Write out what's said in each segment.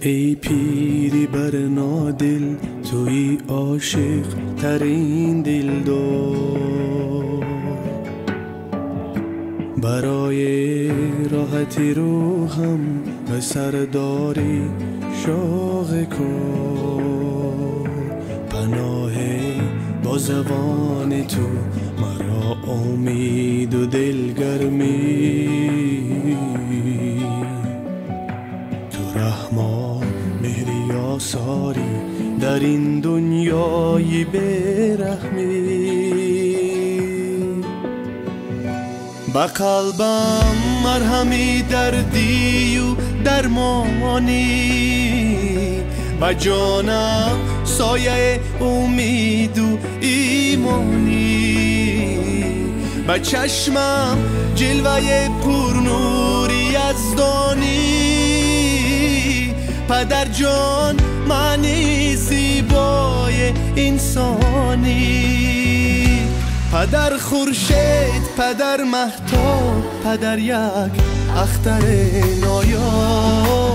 ای پیری برنا دل توی عاشق ترین دل دار برای راحتی روحم به سرداری شوق کن پناه با زبان تو مرا امید و دلگرمی تو رحمان مهری آثاری در این دنیای بی‌رحمی با قلبم مرهمی دردی و درمانی با جانم سایه امید و ایمانی با چشمم جلوه پرنوری یزدانی پدر جان معنی زیبای انسانی پدر خورشید پدر مهتاب پدر یک اختر نایاب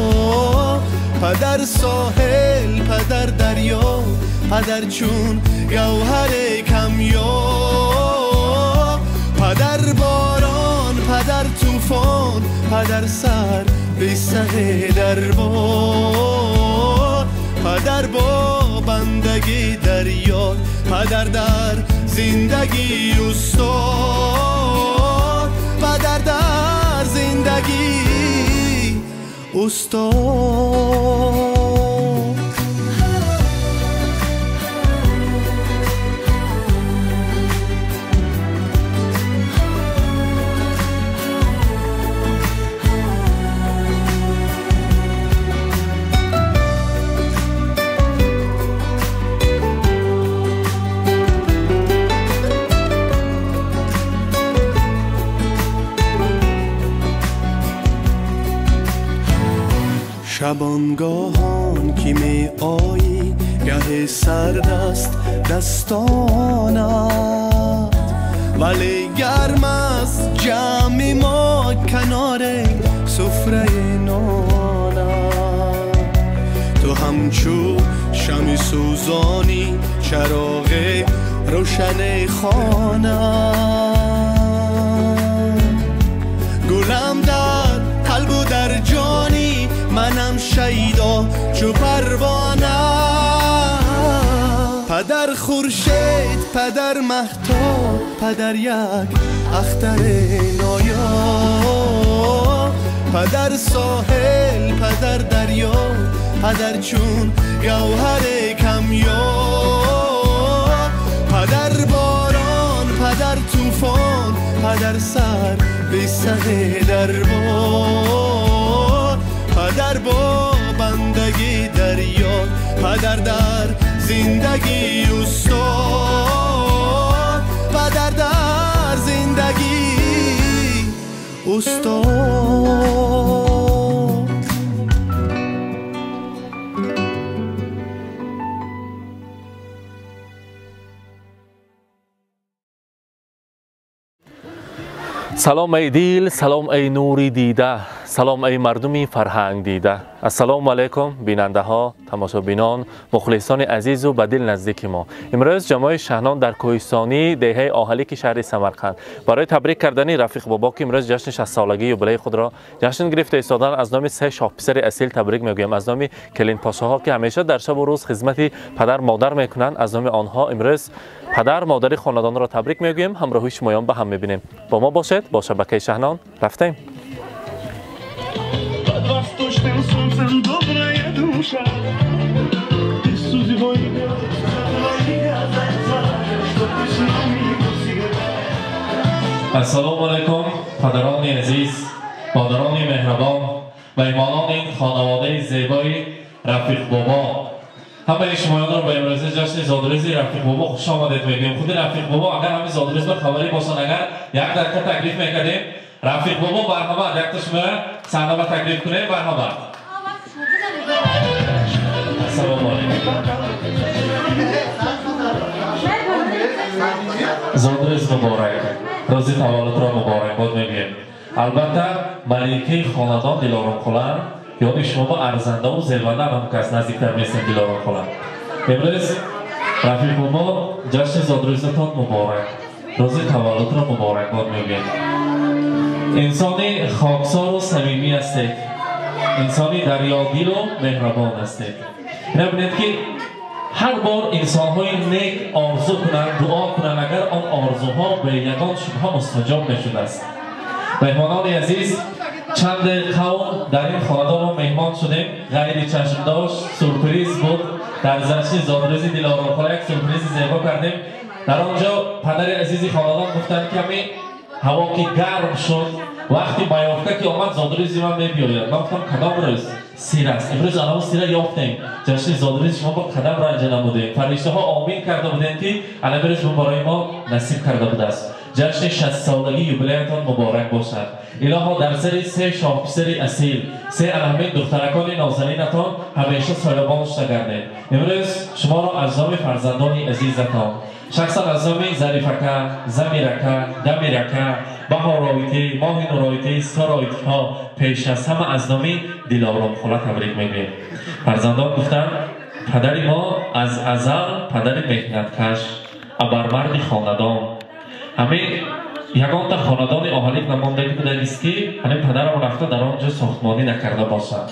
پدر ساحل پدر دریا پدر چون گوهر کمیاب پدر باران پدر طوفان پدر سر به سر دربار پدر با بندگی دریا پدر در زندگی استاد پدر در زندگی استاد. شبانگاهان که می آیی گه سرد است دستانت ولی گرم است جمع ما کنار سفره نانت تو همچو شمع سوزانی چراغ روشن خانه گلم در قلب و در جانی منم شیدا چو پروانه پدر خورشید پدر مهتاب پدر یک اختر نایاب پدر ساحل پدر دریا پدر چون گوهر کمیاب پدر باران پدر طوفان پدر سر به سر دربار پدر با بندگی دریا پدر در زندگی استاد پدر در زندگی استاد. سلام ای دل، سلام ای نوری دیده، سلام ای مردمی فرهنگ دیده. السلام علیکم بیننده ها، تماشابینان، مخلصان عزیز و به دل نزدیک ما. امروز جماع شهنان در کوهستانی دهه آهلیک شهر سمرقند برای تبریک کردن رفیق بابا که امروز جشن 60 سالگی یوبیله خود را جشن گرفته ایستادن، از نام سه شاه پسر اصیل تبریک میگویم. از نام کلین پاشاها که همیشه در شب و روز خدمت پدر مادر میکنند، از نام آنها امروز پدر مادر خاندان را تبریک میگوییم. همراهی شمایان به هم میبینیم. با ما باشید با شبکه شهنان. رفتیم. Восточным солнцем добрая душа, ты сузевой Ассалому алайкум, падарони азиз, модарони меҳрабон ва имонони ин хонаводаи зебои Рафиқ бобо. Ҳамаи шумоёнро ба имрӯзи ҷашни зодрӯзи Рафиқ бобо хуш омадед мегӯем. Худи Рафиқ бобо агар ҳамин зодрӯз ба хабарӣ бошанд, агар як дақиқа таклиф мекардем, Рафиқ бобо марҳамат, якта шумо саҳна ба таклиф кунем, марҳамат. Ассалому алайкум. Зодрӯз муборак, рӯзи таваллудро муборакбод мегӯем. Албатта маликаи хонадон Дилором Хулан Ёни шумо ба арзанда ва зебанда ҳам кас наздиктар местем Дилором хола. Имрӯз рафиқ бобо ҷашни зодрӯзатон муборак. Рӯзи таваллудро муборакбод мегӯем. Инсони хоксору самимӣ ҳастед. Инсони дарёдилу меҳрабон ҳастед. Бинед ки ҳар бор инсонҳои нек орзу кунанд, дуо кунанд, агар он орзуҳо бе ягон шубҳа мустаҷоб мешудааст. Меҳмонони азиз, чанд қавм дар ин хонадон мо меҳмон шудем. Ғайри чашмдошт сюрприз буд. Дар ҷашни зодрӯзи Дилором хола як сюрпризи зебо кардем. Дар он ҷо падари азизи хонадон гуфтанд ки ҳамин ҳаво ки гарм шуд, вақти маёфка ки омад зодрӯзи ман мебиёяд. Ман гуфтам кадом рӯз? Сир аст. Имрӯз анаво сира ёфтем. Ҷашни зодрӯзи шумо бо қадам ранҷа намудем. Фариштаҳо омин карда будем ки анамирӯз барои мо насиб карда будааст. Ҷашни 60-солагии юбилеятон муборак бошад. Илоҳо дар сари се шоҳписари асил, се анаҳамин духтаракони нозанинатон ҳамеша соябон шуда гардед. Имрӯз шуморо аз номи фарзандони азизатон, шахсан аз номи Зарифака, Замирака, Дамирака, Баҳороитӣ, Моҳи Нуроитӣ, Сороитиҳо пеш аз ҳама аз номи Дилором хола табрик мегӯем. Фарзандон гуфтанд падари мо аз азал падари меҳнаткаш, абармарди хонадон. Ҳамин ягонта хонадони оҳалик намондагӣ будагист ки ҳамин падарам рафта дар он ҷо сохтмонӣ накарда бошад.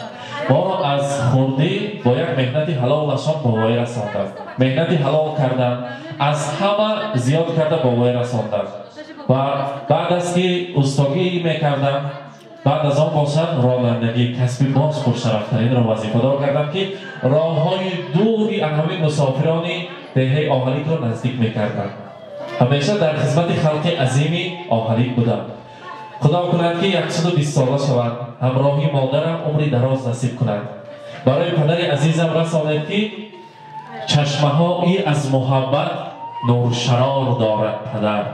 Моро аз хурдӣ бо як меҳнати ҳалолашон ба воя расонданд. Меҳнати ҳалол кардан аз ҳама зиёд карда ба воя расонданд. Ва баъд аз ки устогӣ мекардам, баъд аз он бошад ронандагӣ касби боз пуршарафтаринро вазифадор кардам ки роҳҳои дури ҳамин мусофирони деҳаи оҳаликро наздик мекардам. Ҳамеша дар хизмати халқи азими оҳалик будам. Худо кунад ки 120 сола шавад, ҳамроҳи модарам умри дароз насиб кунад. Барои падари азизам расонед ки чашмаҳои аз муҳаббат нуршарор дорад падар.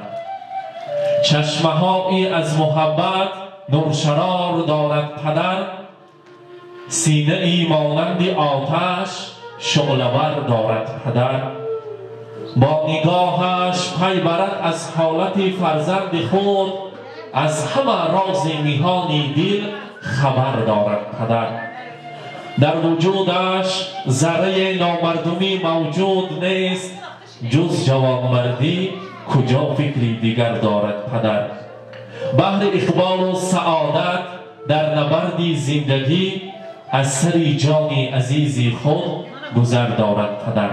Чашмаҳои аз муҳаббат нуршарор дорад падар. Синаи монанди оташ шӯълавар дорад падар. Бо нигоҳаш пай барад аз ҳолати фарзанди худ, аз ҳама рози ниҳони дил хабар дорад падар. Дар вуҷудаш зарраи номардумӣ мавҷуд нест, ҷуз ҷавонмардӣ куҷо фикри дигар дорад падар. Баҳри иқболу саодат дар набарди зиндагӣ аз сари ҷони азизи худ гузар дорад падар.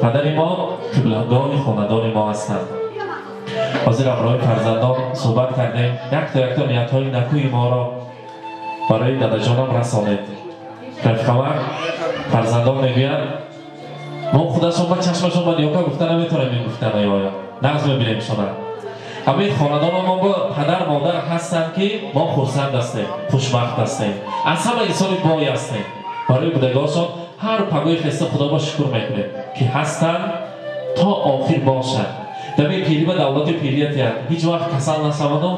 Падари мо қиблагоҳи хонадони мо ҳастанд. Ҳозир ҳамроҳи фарзандон суҳбат кардем. Якто якто ниятҳои накӯи моро барои дадаҷонам расонед. Рафиқамак фарзандон мегӯянд мо худашон ба чашмашон ба ниёка гуфта наметавонем ин гуфтанаёя. Нағз мебинем шона. Ҳамин хонадоно мо бо падар модар ҳастанд ки мо хурсанд ҳастем, хушбахт ҳастем, аз ҳама инсони бой ҳастем. Барои будагоҳашон ҳар пагоҳи хеста Худо ба шукр мекунем ки ҳастанд то охир бошанд. Дами пирӣ ба давлати пириятият ҳеҷ вақт касал нашаваду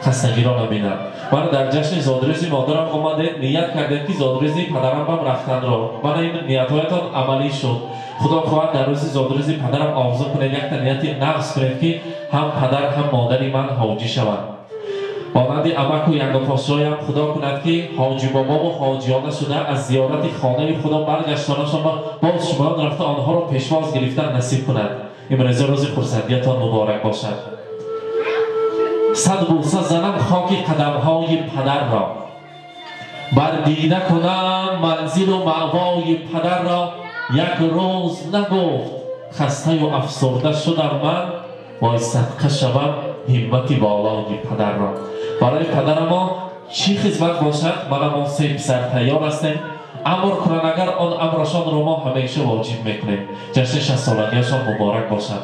хастагиро набинад. Мана дар ҷашни зодрӯзи модарам омадед, ният кардед ки зодрӯзи падарам бам рафтанро. Мана ин ниятҳоятон амалӣ шуд. Худо хоҳад дар рӯзи зодрӯзи падарам орзу кунед, якта нияти нағз кунед ки ҳам падар ҳам модари ман ҳоҷӣ шаванд. Монанди амаку янгопошоям Худо кунад ки ҳоҷи бобову ҳоҷиёна шуда аз зиёрати хонаи Худо баргаштонашон ва боз шумоён рафта онҳоро пешвоз гирифтан насиб кунад. Имрӯза рӯзи хурсандиятон муборак бошад. Сад бӯса занам хоки қадамҳои падарро, бар дида кунам манзилу маъвои падарро. Як рӯз нагуфт хастаю афсурда шудам ман, вой садқа шавам ҳиммати болои падарро. Барои падарамо чӣ хизмат бошад, манамон се писар тайёр ҳастем. Амр кунанд агар он амрашонро мо ҳамеша воҷиб мекунем. Ҷашни 60-солагиашон муборак бошад.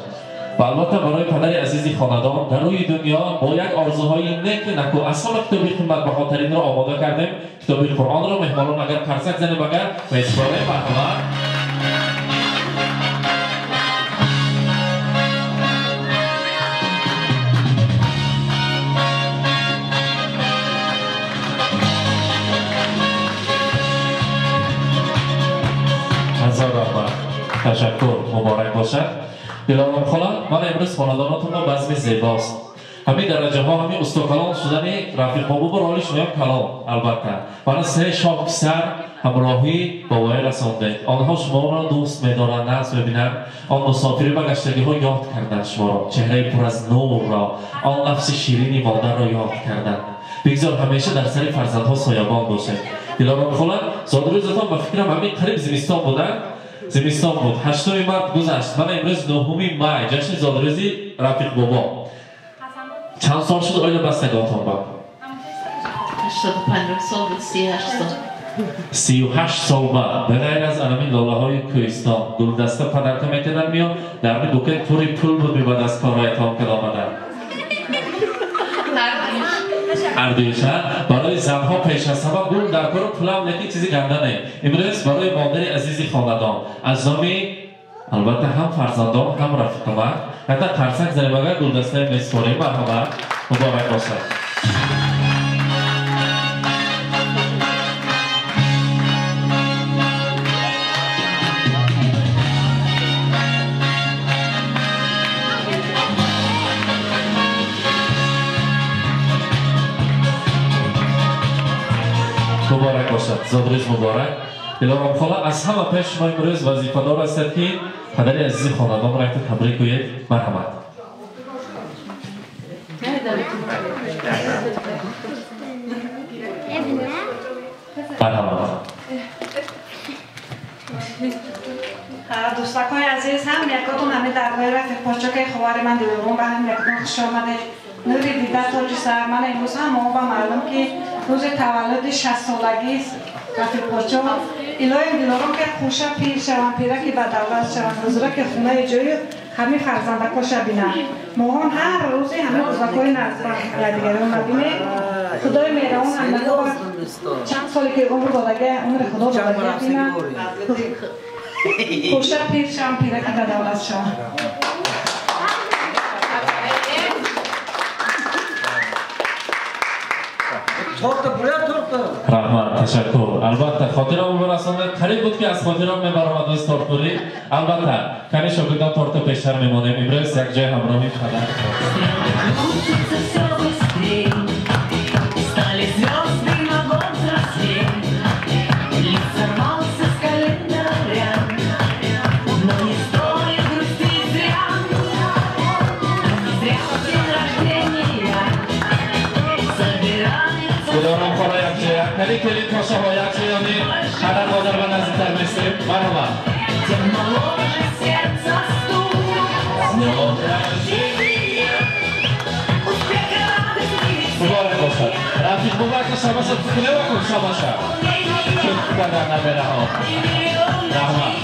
Ва албатта барои падари азизи хонадон дар рӯи дунё бо як орзуҳои неки наку аз ҳама китоби қиматбаҳотаринро омода кардем. Китоби Қуръонро меҳмонон агар қарсак занем, агар месупорем, марҳамат. Ҳазор раҳмат, ташаккур, муборак бошад. Дилором хола, ман имрӯз хонадонатонро базми зебост. Ҳамин дараҷаҳо, ҳамин устокалон шудани Рафиқ бобо ба роли шумоям калон, албатта. Мана се шоҳ писар ҳамроҳӣ ба воя расондед. Онҳо шуморо дӯст медоранд, нағз мебинанд. Он мусофири ба гаштагиҳо ёд карданд шуморо, чеҳраи пур аз нурро, он лафзи ширини модарро ёд карданд. Бигзор ҳамеша дар сари фарзандҳо соябон бошед. Дилором хола, зодрӯзатон ба фикрам ҳамин қариб зимистон буда? Зимистон буд. 8 март гузашт. Мана имрӯз 9 май, ҷашни зодрӯзи Рафиқ бобо. Чанд сол шуд оила бастагиатон ба? 85 сол буд, 38 сол. 38 сол ба. Ба ғайр аз анамин лолаҳои кӯҳистон гулдаста падарка мекардан миё, дар ҳамин букет пури пул буд мебад аз корҳоятон кад омадан. Ҳардуиша барои занҳо пеш аз ҳама гул дар кору пулам лекин чизи ганда не. Имрӯз барои модари азизи хонадон аз номи албатта ҳам фарзандон ҳам рафиқамак ҳатто қарсак занем, агар гулдастаи месупорем. Марҳамат, муборак бошад. Муборак бошад, зодрӯз муборак. Дилором хола, аз ҳама пеш шумо имрӯз вазифадор ҳастед, ки падари азизи хонадонро якта табрик гӯед. Марҳамат. Марҳамат. Дӯстакҳои азиз, ҳам якотон ҳамин даргоҳи Рафиқ Подшо, ки ховари ман Дилором, ба ҳам якотон хуш омадед. Нури дида тоҷи сар. Ман имрӯз ҳам мо ба маълум, ки рӯзи таваллуди 60-солагии Рафиқ Подшо. Илоҳим Дилором ки хуша пир шаванд, пира ки ба давлат шаванд, ҳузура ки хонаи ҷою ҳамин фарзандакоша бинанд. Моҳон ҳар рӯзи ҳамин рӯзакҳои наздигарон набинем. Худои меҳрабон ҳамдако чанд соле ки умр додага, умри Худо додага бинанд. Хуша пир шаванд, пира ки ба давлат шаванд. Раҳмат, ташаккур. Албатта, хотирамон бирасонед. Қариб буд, ки аз хотирам мебаромад рӯз тортхӯрӣ. Албатта, кани шогирдон торта пештар мемонем. Имрӯз як ҷой ҳамроҳи падар. Дилором хола якҷоя. Кали келин кошаҳо якҷоёни падар модар ба наздиктар месем. Марҳамат. Муборак бошад. Рафиқ бобака шабаша тукуневакун шабаша. Чун кардан набераҳо. Раҳмат.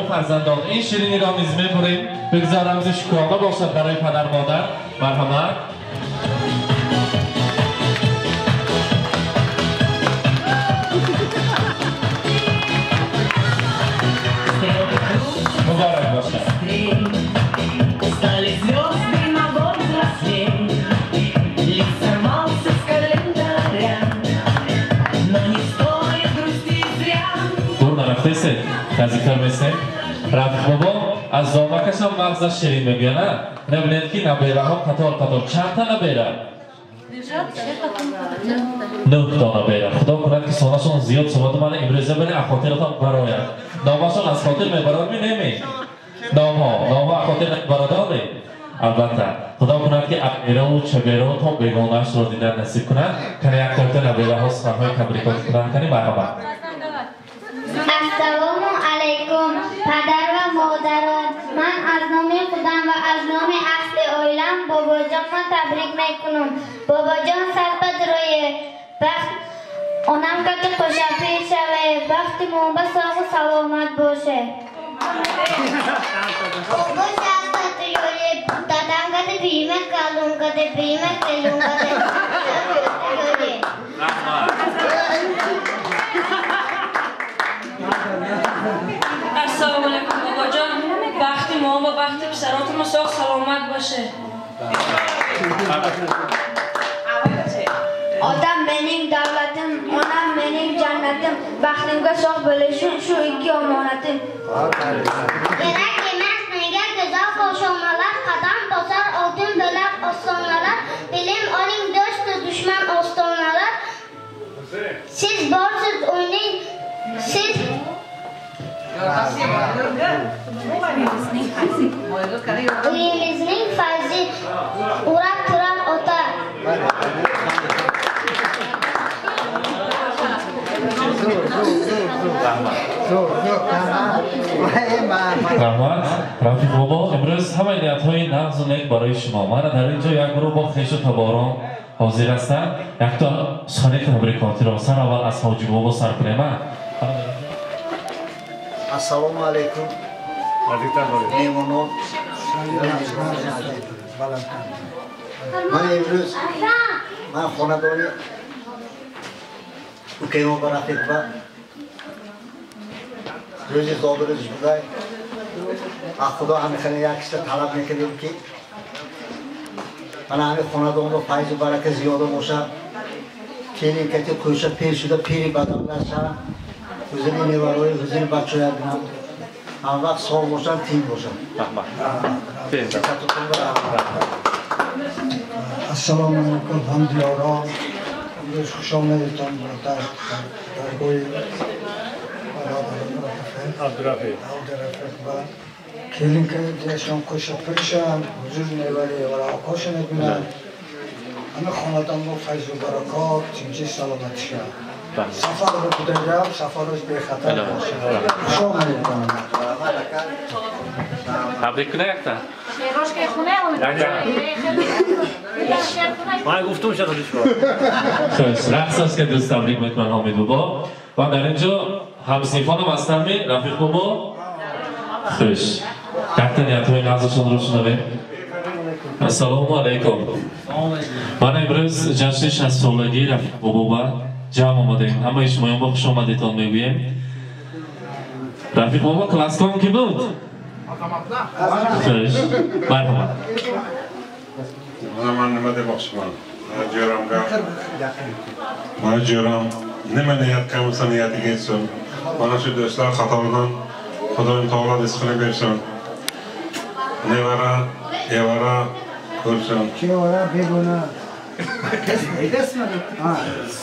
Фарзандон, ин шириниро низ мебурем. Бигзор рамзи шукрона бошад барои падар модар. Марҳамат. Муборак бошад. Бесед, наздиктар месем. Рафиқ бобо аз домакашам мағзаш ширин мегӯяд, на? Набинед ки набераҳо қатор қатор. Чандта набера? 9 та набера. Худо кунад ки сонашон зиёд шавад, мана имрӯза бале аз хотиратон барояд. Номашон аз хотир мебарад ми неми? Номҳо аз хотир бародоми? Албатта. Худо кунад ки абераву чабераву то бегонаашро дидан насиб кунад. Кани як тоифа набераҳо суханҳои табрикот кунанд. Кани марҳамат. Ассалому алайкум, падар ва модарон. Ман аз номи худам ва аз номи аҳли оилам бобоҷонро табрик мекунам. Бобоҷон сарбад рӯе, бахт онам кати хушапир шаве, бахти мо ба соғу саломат боше. Бобо сарбад рӯе, дадам кати бима калун кати бима келун кати рӯе. Ассалому алайкум бобоҷон, бахти мо ва бахти писаротон соғ саломат боше. Otam mening davlatim, onam mening jannatim, baxtimga sog' bo'lishi shu ikki omonatim. Kerak emas menga go'zal koshonalar, qadam bosar oltin bo'lar ostonalar, bilim oling do'stu dushman ostonalar. Siz borsiz uning siz uyimizning fayzi urab turar ota. Раҳмат, Рафиқ бобо, имрӯз ҳамаи ниятҳои нағзу нек барои шумо. Мана дар ин ҷо як гурӯҳ бо хешу таборон ҳозир ҳастанд. Якто сухани табрикотиро сар аввал аз ҳоҷи бобо сар кунем. Ассалому алайкум. Меҳмонон. Ман имрӯз ман хонадони укаимо ба Рафиқ ба рӯзи зодрӯзш будай. Аз Худо ҳамихеле як чиза талаб мекардем ки мана ҳамин хонадонро файзу барака зиёда бошад, келинкати кӯша пир шуда пири бадавлат шавад, ҳузури неварои ҳузури бачаҳоя бинам, ҳам вақт соғ бошанд, тин бошанд. Раҳмат. Ассалому алайкум ҳамдиёрон. Имрӯз хуш омадедтон дар даргоҳи Абдурафиқ ва келинкашон кӯша пир шаванд, ҳузури невари вароакошон бинанд, ҳама хонадонро файзу баракот, тинҷи саломатӣ шаванд. Сафар ба кудагам, сафараш бехатар бошад. Хуш омадедтон. Табрик кунед якта. Ман гуфтум шад шумо. Хуш, рақс аст ки дӯст табрик мекунанд Ҳомид бобо. Ва дар ин ҷо ҳамсинфонам ҳастанд ми Рафиқ бобо. Хуш. Якта ниятҳои нағзашонро шунавем. Ассалому алайкум. Ман имрӯз ҷашни 60-солагии Рафиқ бобо ба ҷамъ омадаем. Ҳамаи шумоён бо хуш омадедтон мегӯем. Рафиқ бобо класском ки буд? Хуш. Марҳамат. Ман nima demoqchiman? Mana jo'ram nima niyat qilsa niyatiga yetsin. Mana shu do'stlar qatoridan Xudoyim taolo rizqini bersin. Nevara, evara ko'rsin. Chevara, begona.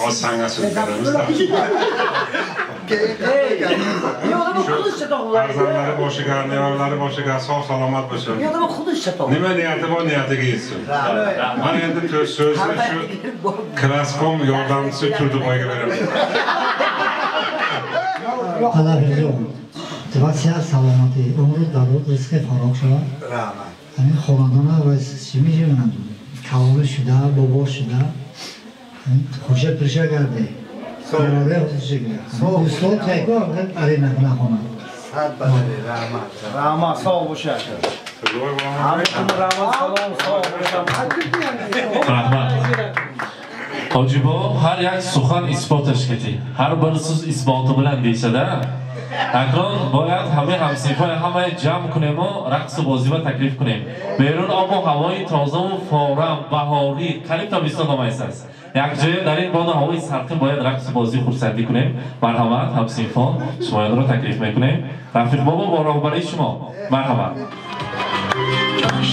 Oz sanga so'z beramiz-da. Farzandlari boshiga, nevaralari boshiga sog' salomat bo'lsin. Nima niyati bor, niyatiga yetsin. Mana endi so'zni shu klaskom yordamchisi Turdiboyga beraman. Падарҷон, васият саломатӣ, умру дароз, ризқи фароғ шавад. Раҳмат. Ҳамин хонадона ва чӣ мешаванд? Калон шуда, бобо шуда, хӯша пирша карде. Дӯстон тайко арена нахонад. Сад бадали раҳмат. Раҳмат, соғ бошад. Ҳаматон раҳмат, салом, соғ бошад. Раҳмат. Ҳоҷибо ҳар як сухан isbotlash kerak. Har bir so'z isboti bilan deyishadi. Акнун бояд ҳамаи ҳамсинфои ҳамаи ҷамъ кунему рақсу бозиба таклиф кунем. Берун обу ҳавои тозаву форам, баҳорӣ, қариб тобистон омайсааст. Якҷоя дар ин боду ҳавои сарқин бояд рақсу бозӣ хурсандӣ кунем. Марҳамат, ҳамсинфон, шумоёнро таклиф мекунем. Рафиқ бобо бо роҳбарии шумо. Марҳамат. Thank you.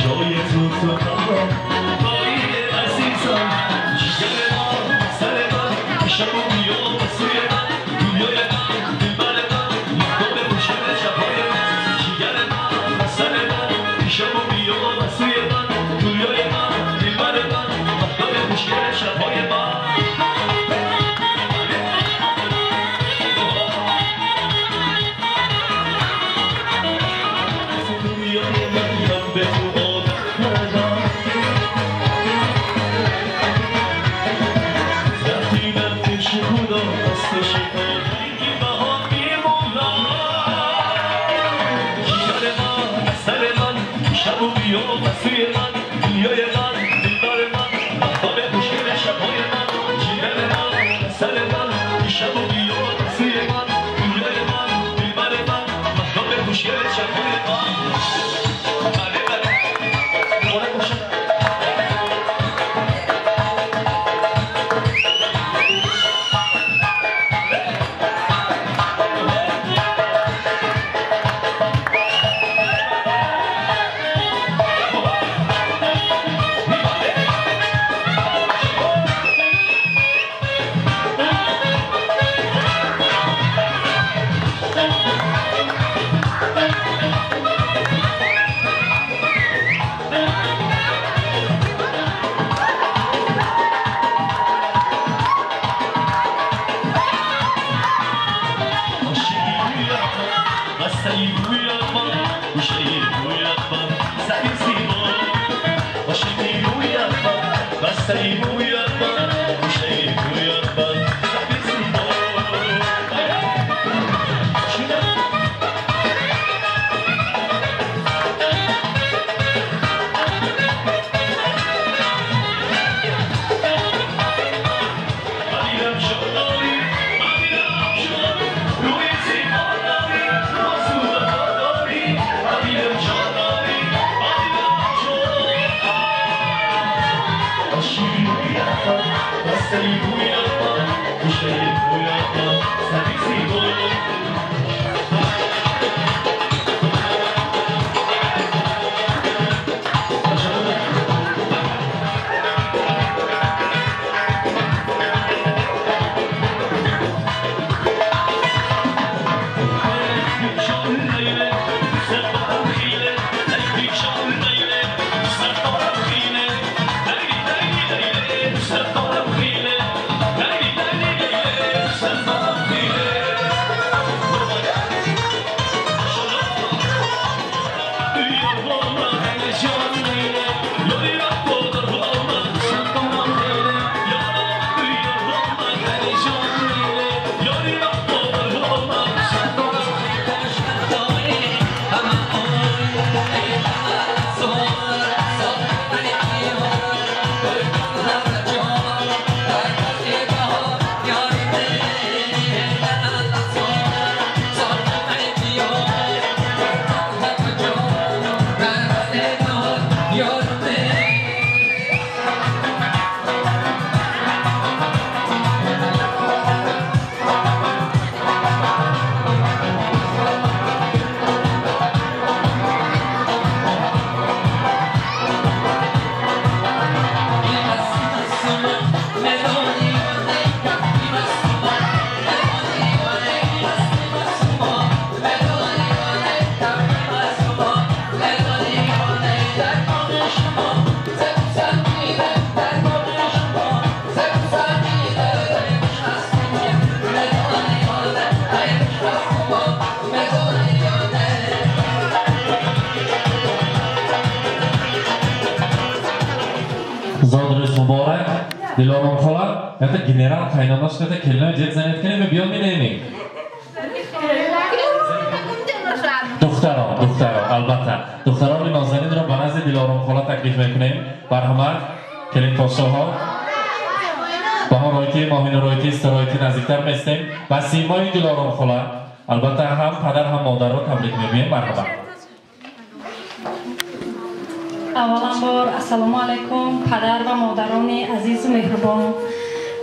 جای تو تو پایی عزیزم، جگر من، سر من، شب و بیا سوی من، دنیای من، دلبر من، مهتاب خوشگل شب‌های من، جگر من، سر من، شب و بیا سوی من، دنیای من، دلبر من، مهتاب خوشگل شب‌های من. Зодрӯз муборак, Дилором хола, это генерал қайнонаш ката келинои ҷет занед кунем биё минемӣ. Духтарон, духтарон, Албатта духтарони нозанинро ба назди Дилором хола таклиф мекунем. Марҳамат, келинпошоҳо. Баҳороити, Моҳинуроити, Ситораити наздиктар местем ба симои Дилором хола. Албатта ҳам падар ҳам модарро табрик мегӯем. Марҳамат. Аввалан бор ассалому алайкум, падар ва модарони азизу меҳрубон.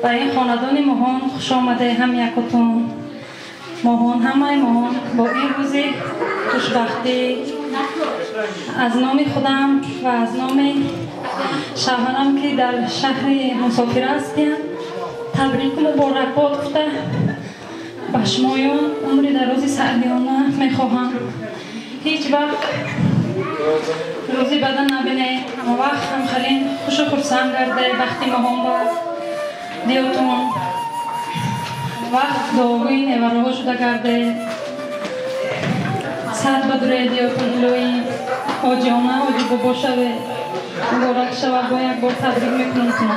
Ба ин хонадони моҳон хуш омаде ҳам якутун. Моҳон, ҳамаи моҳон бо ин рӯзи хушбахтӣ аз номи худам ва аз номи шавҳарам, ки дар шаҳри мусофира ҳастем, табрику муборакбод гуфта ба шумоён умри дарози саъдиёна мехоҳам. Ҳеҷ вақт рӯзи бада набинед, ҳамавақт ҳамхалин хушу хурсанд гарде, бахти моҳон ба диётун вақт дуогӯи невароҳо шуда гарде, сад ба дуре диётун илоҳӣ, ҳоҷиона ҳоҷи бобо шаве, муборак шавад. Бо як бор табрик мекунам шумо.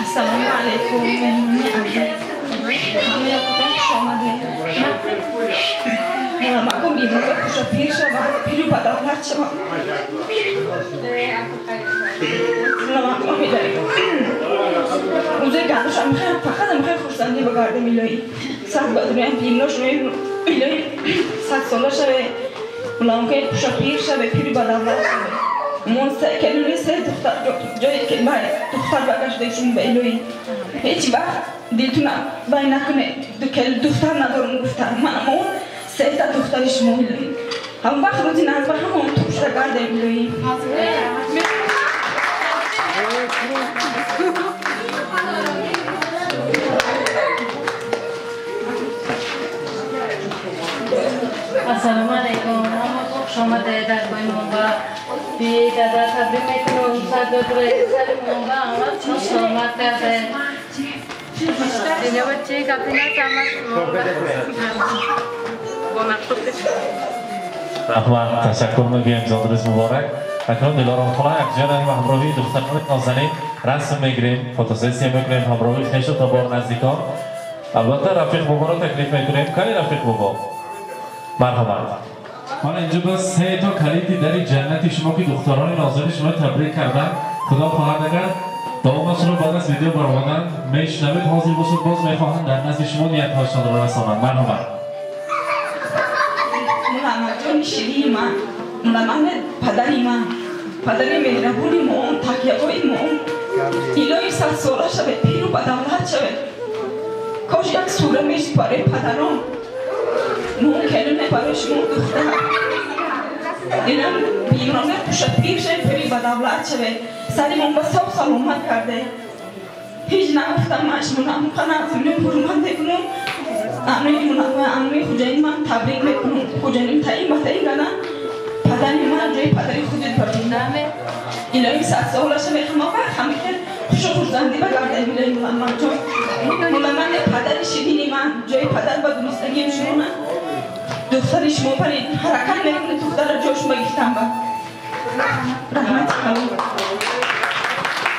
Ассалому алайкум, меҳмони азиз. Ҳама якутон хуш омадед. Муламакум бимора хуша пир шавад, пиру ба давлат шавад. Муламакум илоҳӣ. Рӯзои гандушам мехоҳам, фақат мехоҳам хурсандӣ бигардем илоҳӣ. Сад ба дураям пирно шавем илоҳӣ, 100 сола шаве. Муламакум хуша пир шаве, пиру ба давлат шаве. Мон се келуни се духтар ҷое ки бай духтар багашта шум ба илоҳӣ. Ҳеҷ вақт дилтуна бай накунед, духтар надорам гуфта. Ман он сета духтари шумо илоҳӣ. Ҳам вақт рӯзи назва ҳамон тушта гардем илоҳӣ. Ассалому алайкум, ҳаматон хуш омадед дар бои мо ба дада табрик мекунам. Сад додре сари мо ба ҳама чун саломат карде. Чӣ гапи насамад. Раҳмат, ташаккур мегӯем, зодрӯз муборак. Акнун Дилором хола якҷоя ва ҳамроҳи духтарони нозанин расм мегирем, фотосессия мекунем ҳамроҳи хешу табор наздикон. Албатта Рафиқ боборо таклиф мекунем. Кани Рафиқ бобо? Марҳамат. Ман инҷо ба се то калиди дари ҷаннати шумо, ки духтарони нозани шумо табрик карданд. Худо хоҳад агар давомашро баъд аз видео баромадан мешунавед. Ҳозир бошад, боз мехоҳанд дар назди шумо ниятҳояшонро расонанд. Марҳамат. Муламаҷони ширини ман, муламан падари ман, падари меҳрабони моон, такягоҳи моон, илоҳи 100 сола шавед, пиру ба давлат шавед. Кош як сура мешуд барои падарон. Моон келуне барои шумо духтар. Дилам бимроне пушад пир шавед, пири ба давлат шавед. Сари мон ба соф саломат карде. Ҳеҷ нагуфтам ман шумо намуқана аз миён ҳурмат мекунам. Амри мунавва, амри хуҷаин ман табрик мекунам. Хуҷаиним таъин ба таъин кардам. Падари ман ҷои падари худет барондаме. Илоҳи 100 сола шавед, ҳама вақт ҳама хел хушу хурсандӣ багардем илоҳи Муламмадҷон. Муламмад падари ширини ман, ҷои падар ба дунистагиам шумо духтари шумо парид. Ҳаракат мекунед духтара ҷош гирифтам ба. Раҳмати калон.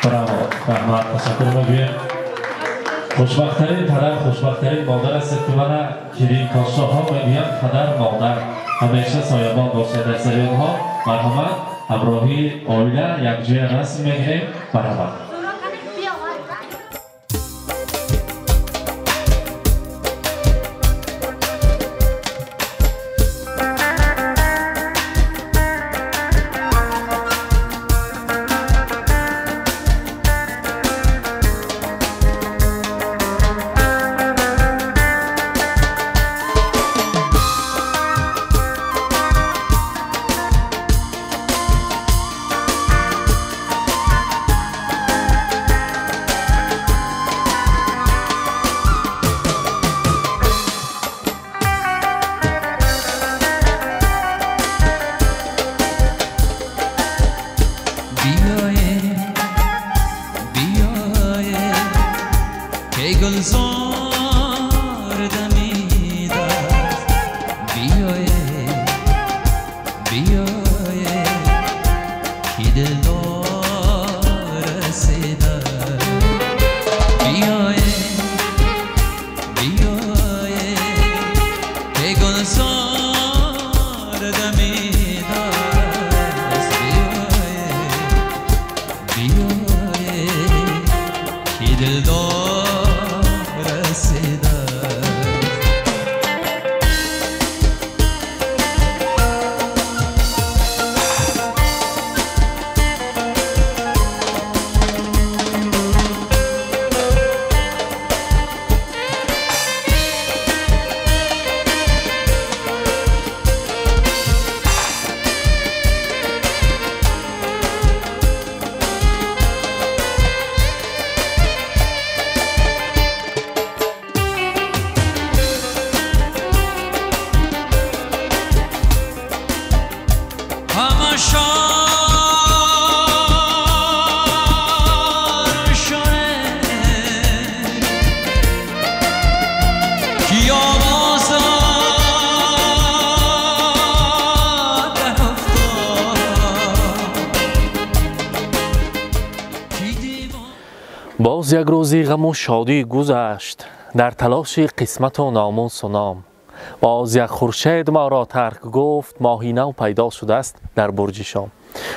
Браво, раҳмат, ташаккур мегӯем. Хушбахттарин падар, хушбахттарин модар ҳастед, ки мана келинкошоҳо мегӯянд падар, модар ҳамеша соябон бошед дар сари онҳо. Марҳамат, ҳамроҳи оила якҷоя расм мегирем. Марҳамат. بیایه بیایه که گلزار ҳама шор шоре ки овоза дар афтод. Боз як рӯзи ғаму шодӣ гузашт дар талоши қисмату номусу ном. Боз як хуршед моро тарк гуфт, моҳи нав пайдо шудааст дар бурҷи шом.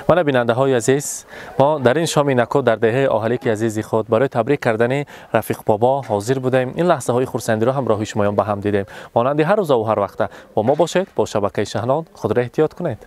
Мана бинандаҳои азиз, мо дар ин шоми нако дар деҳаи Оҳалики азизи худ барои табрик кардани Рафиқ бобо ҳозир будем. Ин лаҳзаҳои хурсандиро ҳамроҳи шумоён ба ҳам дидем. Монанди ҳар рӯза ва ҳар вақта бо мо бошед, бо шабакаи Шаҳнон. Худро эҳтиёт кунед.